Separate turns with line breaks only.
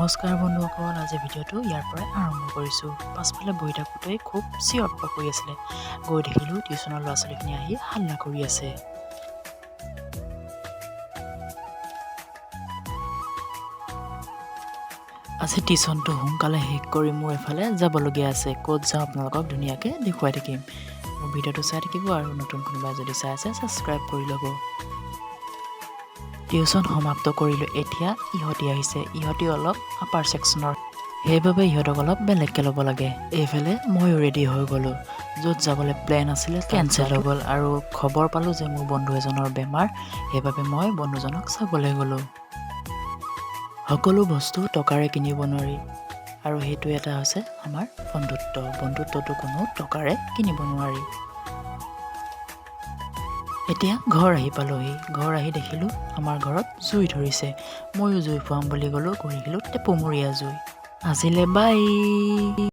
নমস্কাৰ বন্ধুসকল, আজি ভিডিঅ'টো ইয়াৰ পৰাই আৰম্ভ কৰিছোঁ। পাছফালে বহি থাকোঁতেই খুব চিঞৰ বাখৰ কৰি আছিলে। গৈ দেখিলোঁ, টিউচনৰ ল'ৰা ছোৱালীখিনি আহি হাল্লা কৰি আছে। আজি টিউচনটো সোনকালে শেষ কৰি মোৰ এফালে যাবলগীয়া আছে। ক'ত যাওঁ আপোনালোকক ধুনীয়াকৈ দেখুৱাই থাকিম। মোৰ ভিডিঅ'টো চাই থাকিব আৰু নতুন কোনোবাই যদি চাই আছে, ছাবস্ক্ৰাইব কৰি ল'ব। টিউচন সমাপ্ত কৰিলোঁ। এতিয়া ইহঁতি আহিছে। ইহঁতি অলপ আপাৰ ছেকশ্যনৰ, সেইবাবে ইহঁতক অলপ বেলেগকৈ ল'ব লাগে। এইফালে ময়ো ৰেডি হৈ গ'লোঁ। য'ত যাবলৈ প্লেন আছিলে, কেঞ্চেল হৈ গ'ল আৰু খবৰ পালোঁ যে মোৰ বন্ধু এজনৰ বেমাৰ। সেইবাবে মই বন্ধুজনক চাবলৈ গ'লোঁ। সকলো বস্তু টকাৰে কিনিব নোৱাৰি আৰু সেইটো এটা হৈছে আমাৰ বন্ধুত্ব। বন্ধুত্বটো কোনো টকাৰে কিনিব নোৱাৰি। এতিয়া ঘৰ আহি পালোহি। ঘৰ আহি দেখিলোঁ, আমাৰ ঘৰত জুই ধৰিছে। ময়ো জুই ফুৱাম বুলি গ'লোঁ, গৈ দেখিলোঁ টেপুমূৰীয়া জুই। আজিলে বাই।